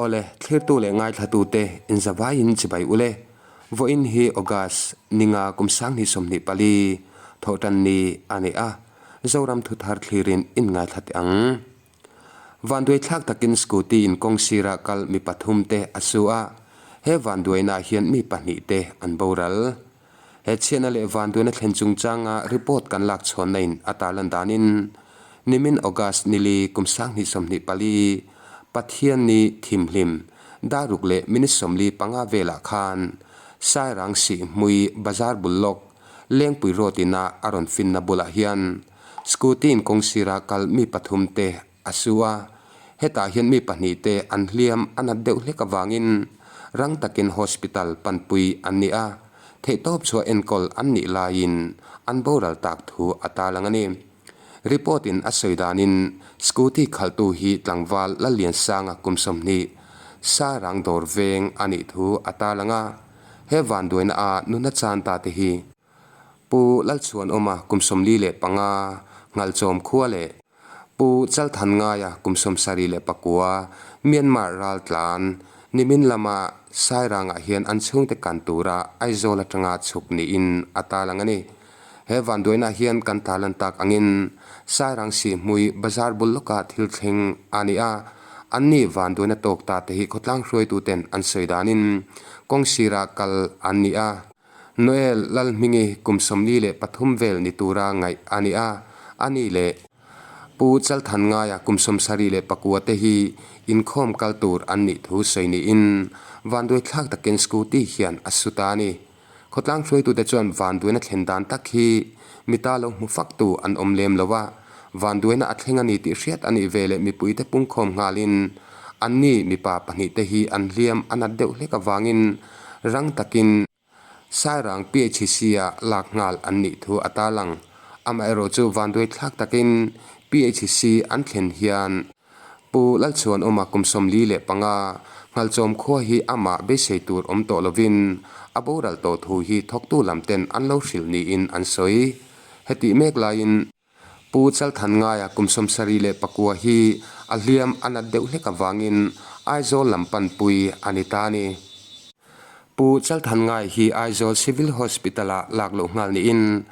Awle, thlirtu leh ngaithlatute inzavaiin chibai ule. Vawiin hi August ninga kum 2024 thawhtan ni a ni a, Zoram thuthar thlirin in ngaithla teh ang. Vanduaithlak takin scooty in kawng sirah kal mi pathum te a su a, he vanduainaah hian mi pahnih te an boral. He chhiatna leh vanduaina thlen chungchanga report kan lak chhawnna in a tarlan danin nimin August nili kum 2024 Pathianni thimhlim daruk leh minute 45 velah khan Sairang Sihhmui bazar bul lawk Lengpui Road ina a rawn finna bulah hian Scooty in kawng sirah kal mi pathum te a su a, hetah hian mi pahnih te an hliam a nat deuh hlek avangin rang takin hospital panpui an ni a, theihtawp chhuah enkawl an nih laiin an boral tak thu a tarlang a ni. Report in a sawi danin scooty khalhtu hi tlangval Lalliansanga kum 20 Sairang dawr veng a nih thu a tarlang a, he vanduaina a nuna chan ta te hi Pu Lalchhuanawma kum 45, Nghalchawm khua leh Pu Chalthan Ngaia kum 79, Myanmar raltlan, nimin lama Sairangah hian an chhungte kan tura Aizawl atanga chhuk niin a tarlang a ni. He vanduainaah hian kan tarlan tak angin Sairang Sihhmui bazar bul lawka thil thleng a ni a, anni vanduaina tawk ta te hi khawtlang hruaituten an sawi danin kawng sirah kal an ni a. Noel Lalhmingi kum 43 vel ni tura ngaih a ni a, a ni leh Pu Chalthan Ngaia kum 79 te hi inkhawm kal tur an nih thu sawi niin vanduaithlak takin scooty hian a su ta a ni. Khawtlang hruaitute chuan vanduaina thlen dan tak hi mita lo hmu faktu an awm lem lo a, vanduaina a thleng a ni tih hriat a nih veleh mipuite pungkhawm nghalin anni mipa pahnihte hi an hliam a nat deuh hlek avangin rang takin Sairang PHC-ah lak nghal an nih thu a tarlang. Amaherawh chu vanduaithlak takin PHC an thlen hian Pu Lalchhuanawma kum 45 Nghalchawm khua hi amah beisei tur awm tawh lovin a boral tawh thu hi thawktu lam ten an lo hrilh niin an sawi. Hetih mek laiin Pu Chalthan Ngaia kum 79 hi a hliam a nat deuh hlek avangin Aizawl lam panpui a ni ta a ni. Pu Chalthan Ngai hi Aizawl Civil Hospital-ah lak loh nghal niin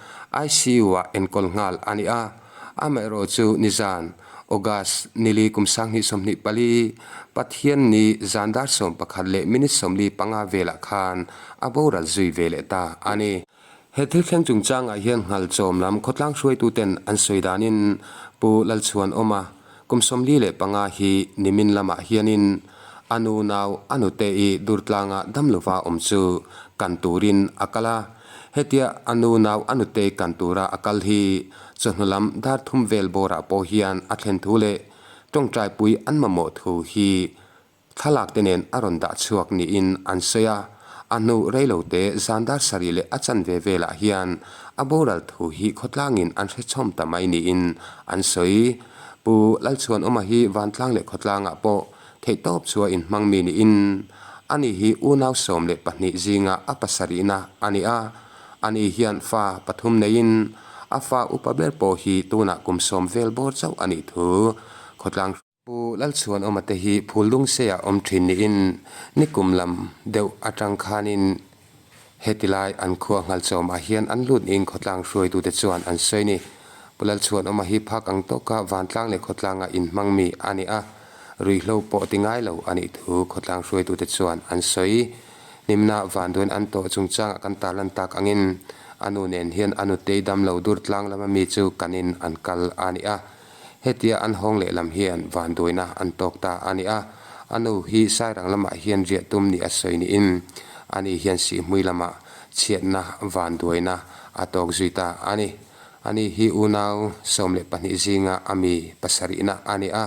ICU-ah enkawl nghal a ni a, amaherawh chu nizan, August, nili kum 2024, Pathianni zan dar 11 leh minute 45 velah khan a boral zui ve leh ta a ni. He thil thleng chungchangah hian Nghalchawm lam khawtlang hruaituten an sawi danin Pu Lalchhuanawma kum 45 hi nimin lamah hianin a nu nau a nute i Durtlanga damlova awm chu kan turin a kal a. Hetia a nu nau a nute kan tura a kal hi chawhnu lam dar thum vel bawrah pawh hian a thlen thu leh tawngtaipui an mamawh thu hi Thlalak te nen a rawn dah chhuak niin an sawi a, a hnu reilote zan dar sarih leh a chanve velah hian a boral thu hi khawtlangin an hre chhawm ta mai niin an sawi. Pu Lalchhuanawma hi vantlang leh khawtlangah pawh theihtawp chhuah inhmang mi niin ani hi unau 12 zinga a pasarihna a ni a, ani hian fa pathum neiin a fa upa ber pawh hi tunah kum 10 vel bawr chauh a nih thu khawtlang Pu Lalchhuanawma te hi Phuldung Seia awm thin niin nikum lam deuh atang khanin heti lai an khua Nghalchawmah hian an lut niin khawtlang hruaitute chuan an sawi ni. Pu Lalchhuanawma hi phak ang tawka vantlang leh khawtlanga inhmang mi a ni a, ruihhlo pawh ti ngai lo a nih thu khawtlang hruaitute chuan an sawi. Nimna vanduain an tawh chungchangah kan tarlan tak angin a nu nen hian a nutei damlo Durtlang lama mi chu kanin an kal a ni a. Hetia an hawng lehlam hian vanduaina an tawk ta a ni a, a nu hi Sairang lamah hian riah tum ni a sawi niin ani hian Sihhmui lamah chhiatna vanduaina a tawk zui ta a ni. Ani hi unau 12 zinga a mi pasarihna a ni a,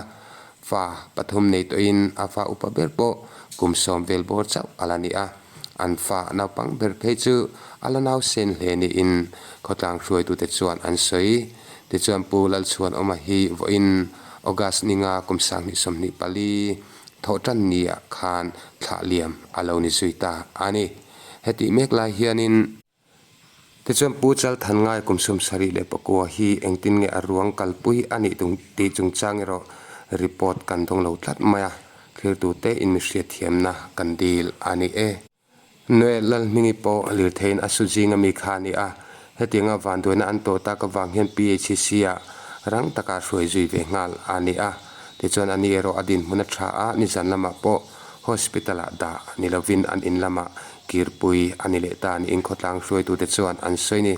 fa pathum nei tawhin a fa upa ber pawh kum 10 vel bawr chauh a la ni a, an fa naupang ber phei chu a la nau sen hle niin khawtlang hruaitute chuan an sawi. Tichuan Pu Lalchhuanawma hi vawiin August ninga kum 2024 thawhtan niah khan thlah liam a lo ni zui ta a ni. Hetih mek lai hianin tichuan Pu Chalthan Ngai kum 79 hi engtin nge a ruang kalpui a nih tih chungchang erawh report kan dawng lo tlat mai a. Thlirtute in mi hriatthiamna kan dil a ni e. Noel Lalhmingi pawh lirtheiin a su zing ami kha a ni a, hetianga vanduaina an tawh tak avang hian PHC-ah rang taka hruai zui ve nghal a ni a. Tichuan a ni erawh a dinhmun a tha a, nizan lamah pawh hospital-ah dah ni lovin an in lamah kirpui a ni leh ta niin khawtlang hruaitute chuan an sawi ni.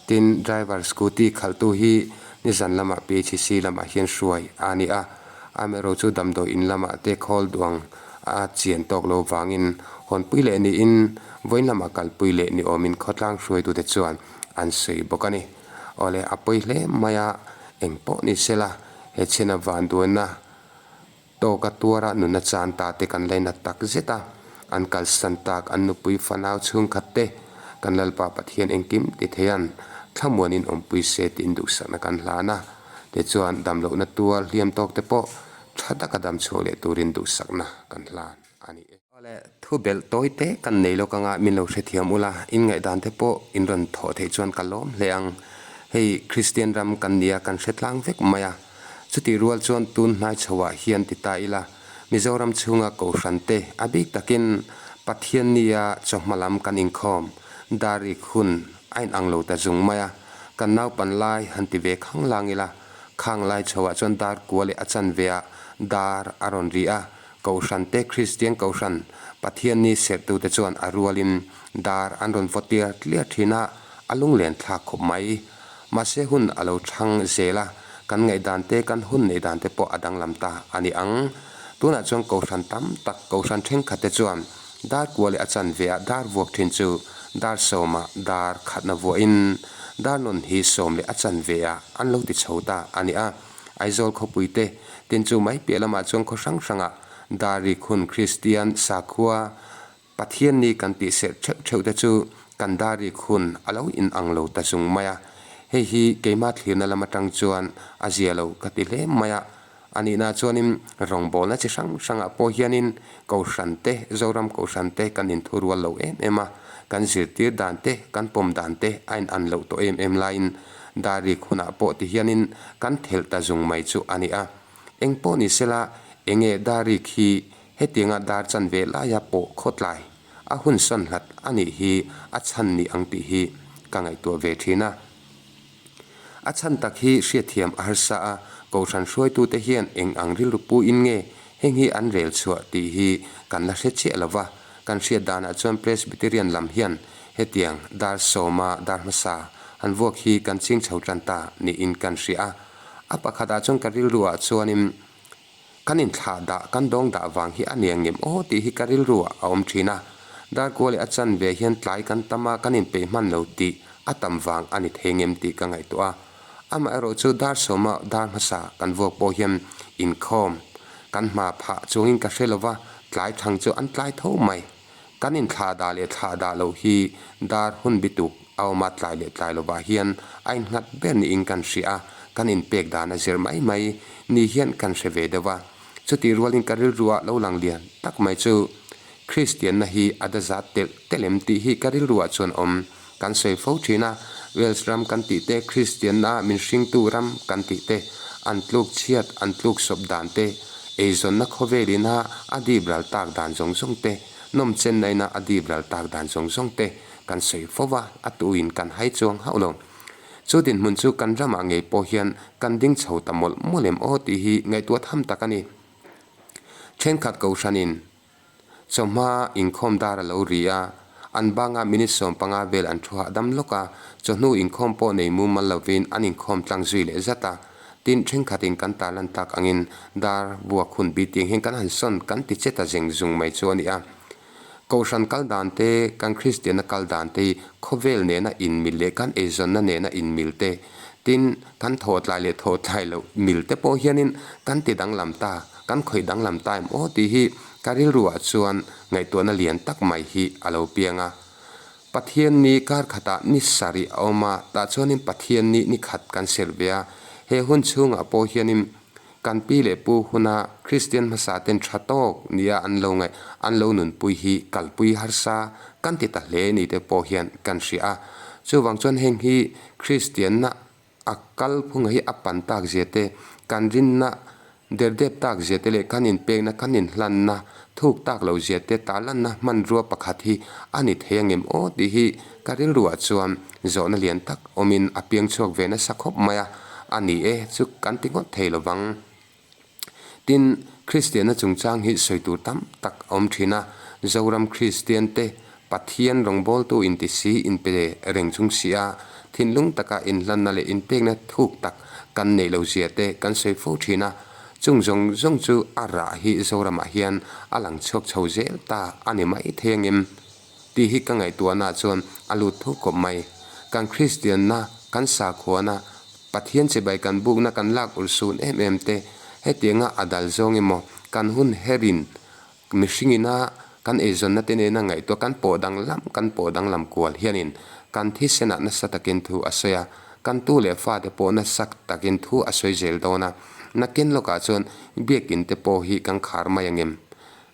Tin, driver scooty khalhtu hi nizan lamah PHC lamah hian hruai a ni a, Amaherawh chu damdawi in lamah te khawl duang a chian tawk lo vangin hawnpui leh niin vawiin lamah kalpui leh ni awmin khawtlang hruaitute chuan an sawi bawk a ni. Awle a pawi hle mai a, eng pawh ni sela he chhiana vanduaina tawka tuara nuna chan ta te kan lainat tak zet a, an kalsan tak an nupui fanau chhungkhat te kan Lalpa Pathian engkim ti theian thlamuanin awmpui se tiin duhsakna kan hlan a. Tichuan, damlohna tuar hliam tawk te pawh tha taka dam chhuak leh turin duhsakna kan hlan a ni e. Awle, thu belh tawi te kan nei lawk anga min lo hrethiam ula, in ngaihdan te pawh in rawn thawh theih chuan ka lawm hle ang. Hei Kristian ram kan nia kan hre tlang vek mai a, chutih rual chuan tun hnai chhoah hian ti ta ila, Mizoram chhunga Kohhran te a bik takin Pathian nia chawhma lam kan inkhawm dar rik hun a inang lo ta zung mai a, Kan naupan lai han ti ve khang lang ila, khang lai chhoah chuan dar kua leh a chanve ah dar a rawn ri a, Kohhran te Kristian Kohhran Pathianni serhtute chuan a rualin dar an rawn vaw tliar tliar thin a, a lunglen thlak khawp mai. Mahse hun a lo thlang zel a, kan ngaihdan te kan hun neih dan te pawh a danglam ta a ni ang. Tunah chuan Kohhran tam tak Kohhran thenkhat te chuan Dar kua leh a chanve ah dar vuak thin chu dar sawmah dar khatna vuahin dar nawn hi sawm leh a chanve ah an lo ti chho ta a ni a. Aizawl khawpui te tin chu mai piah lamah chuan khaw hrang hrangah dar rik hun Kristian sakhua Pathian ni kan tih serh theuh theuh te chu kan dar rik hun a lo inang lo ta zung mai a. Hei hi keimah thlirna lam atang chuan a zia lo ka ti hle mai a. A nihna chuanin rawngbawlna chi hrang hrangah pawh hianin Kohhran te, Zoram Kohhran te kan inthurual lo em em a, kan zirtir dan te, kan pawm dan te a inan loh tawh em em laiin dar rik hunah pawh ti hianin kan thelh ta zung mai chu a ni a. Eng pawh ni sela, enge dar rik hi hetianga dar chanve laia pawh khawtlai a hun sawn hlat a nih hi a chhan ni ang tih hi ka ngaihtuah ve thin a. A chhan tak hi hriatthiam a harsa a, Kohhran hruaitute hian eng ang rilru pu in nge heng hi an rel chhuah tih hi kan la hre chiah lo va. Kan hriat danah chuan Presbyterian lam hian hetiang dar sawma dar hmasa han vuak hi kan ching chho tan ta niin kan hria a. A pakhatah chuan ka rilruah chuanin Kan inthlah dah, kan dawng dah vang hi a nia ngem aw tih hi ka rilru ah a awm thin a. Darkua leh a chanve hian tlai kan tam a, kan inpeih hman lo tih a tam vang a ni thei ngem tih ka ngaihtuah a. Amaherawh chu dar sawma dar hmasa kan vuak pawh hian inkhawm kan hma phah chuangin ka hre lova, tlai thang chu an tlai tho mai. Kan inthlah dah leh thlah dah loh hi dar hun bituk a awm a, tlai leh tlai lovah hian a innghat ber niin kan hria a, kan inpek dan a zir mai mai ni hian kan hre ve deuh a. Chutih rualin ka rilruah lo lang lian tak mai chu Kristianna hi a dazat telh telh em tih hi ka rilruah chuan awm kan sawi fo thin a, Wales ram kan tih te, Kristianna min hringtu ram kan tih te, an tluk chhiat, an tluk sawp dan te, eizawnna khawvelin a a dip ral tak dan zawng zawng te, nawmchennaina a dip ral tak dan zawng zawng te kan sawi fo va, a tuin kan hai chuang hauh lo. Chu dinhmun chu kan ramah ngei pawh hian kan ding chho ta mawlh mawlh em aw tih hi ngaihtuah tham tak a ni. Thenkhat Kohhranin Chawhma inkhawm dar a lo ri a, an bangah minute 15 vel an thu hahdam lawk a, chawhnu inkhawm pawh nei mumal lovin an inkhawm tlang zui leh zat a. Tin, thenkhatin kan tarlan tak angin dar buak hun bi tiang hian kan han sawn kan ti che ta zeng zung mai chu a ni a. Kohhran kal dan te, kan Kristianna kal dan te hi khawvel nena inmil leh kan eizawnna nena inmil te, tin, kan thawhtlai leh thawhtlai loh mil te pawh hianin kan ti danglam ta. Kan khawih danglam ta em aw tih hi ka rilruah chuan ngaihtuahna lian tak mai hi a lo piang a. Pathian ni kar khatah ni sarih a awm a, tah chuanin Pathian ni ni khat kan serh ve a. He hun chhungah pawh hianin kan pi leh pu huna Kristian hmasa ten tha tawk nia an lo ngaih an lo nunpui hi kalpui harsa kan ti ta hle ni te pawh hian kan hria a. Chuvang chuan heng hi Kristianna A kalphunga hi a pan tak zia te, kan rinna Derdep tak zia te leh kan inpekna kan inhlanna thuk tak lo zia te tarlanna hmanrua pakhat hi a ni thei angem aw tih hi ka rilruah chuan zawhna lian tak awmin a piang chhuak ve nasa khawp mai a, a ni e chu kan ti ngawt thei lovang. Tin, Kristianna chungchang hi sawi tur tam tak a awm thin a, Zoram Kristian te Pathian rawngbawltu inti si inpe reng chung si a, thinlung taka inhlanna leh inpekna thuk tak kan neih lo zia te kan sawi fo thin a, chung zawng zawng chu a rah hi Zoramah hian a lang chhuak chho zel ta a ni mai thei angem tih hi ka ngaihtuahna chuan a lut thuk khawp mai. Kan Kristianna, kan sakhuana, Pathian chibai kan bukna kan lak ulhsun em em te hetianga a dal zawng emaw kan hun herin Mihring ina kan eizawnna te nena ngaihtuah kan pawh danglam kan pawh danglam kual hianin kan thisenah nasa takin thu a sawi a, kan tu leh fate pawh nasa takin thu a sawi zel dawn a. Nakin lawkah chuan biakin te pawh hi kan khar mai angem?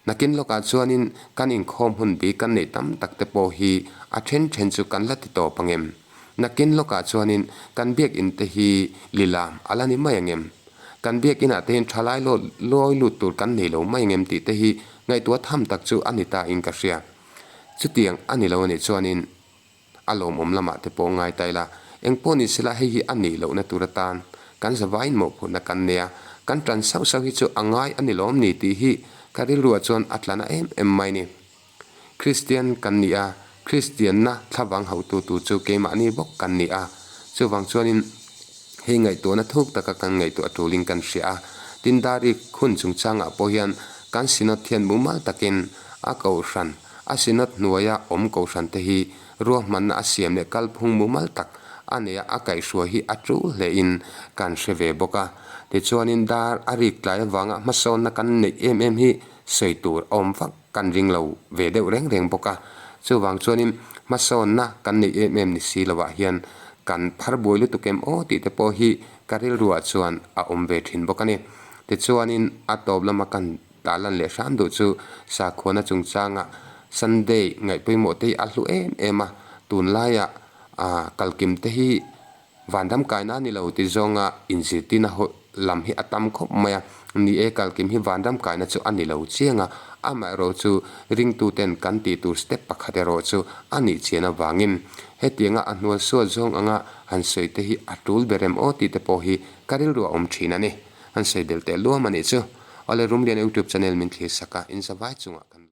Nakin lawkah chuanin kan inkhawm hun bik kan neih tam tak te pawh hi a then then chu kan la ti tawp angem? Nakin lawkah chuanin kan biakin te hi lilam a la ni mai angem? Kan biakinah te hian thalai lawi lut tur kan nei lo mai ngem tih te hi ngaihtuah tham tak chu a ni ta in ka hria. Chutiang a ni lo a nih chuanin a lawmawm lamah te pawh ngai ta ila, engpawh ni sela hei hi a nih lohna tur atan kan zavaiin mawhphurhna kan nei a, kan tan sauh sauh hi chu a ngai a ni lawm ni tih hi ka rilruah chuan a tla na em em mai ni. Kristian kan ni a, Kristianna thlavang hauhtu tur chu keimahni bawk kan ni a. Chuvang chuanin hei ngaihtuahna thuk taka kan ngaihtuah tulin kan hria a. Tin, Darik hun chungchangah pawh hian kan Synod hian mumal takin a kohhran, a Synod hnuaia awm kohhran te hi ruahmanna a siam leh kalphung mumal tak a nei a, a kaihhruai hi a tul hlein kan hre ve bawk a. Tichuanin dar a rik tlai avanga hmasawnna kan neih em em hi sawi tur a awm vak. Kan ring lo ve deuh reng reng bawk a, chuvang chuanin hmasawnna kan neih em em ni si lovah hian kan phar buai lutuk em aw tih te pawh hi ka rilruah chuan a awm ve thin bawk a ni. Tichuanin a tawp lama kan tarlan leh hram duh chu sakhuana chungchanga Sunday ngaih pawimawh te hi a hlu em em a, tunlaiah kalkim te hi Vandam kaina a ni lo ti zawnga inzirtirna lam hi a tam khawp mai a, ni e kalkim hi vandam kaina chu a ni lo chiang a, amaherawh chu ringtuten kan tih tur step pakhat erawh chu a nih chian avangin hetianga a hnual suat zawng anga han sawi te hi a tul ber em aw tih te pawh hi ka rilru a awm thin a ni. Han sawi belh teh luam a nih chu. Awle Rumlian YouTube channel min thlir sak a, inzavai chungah kan.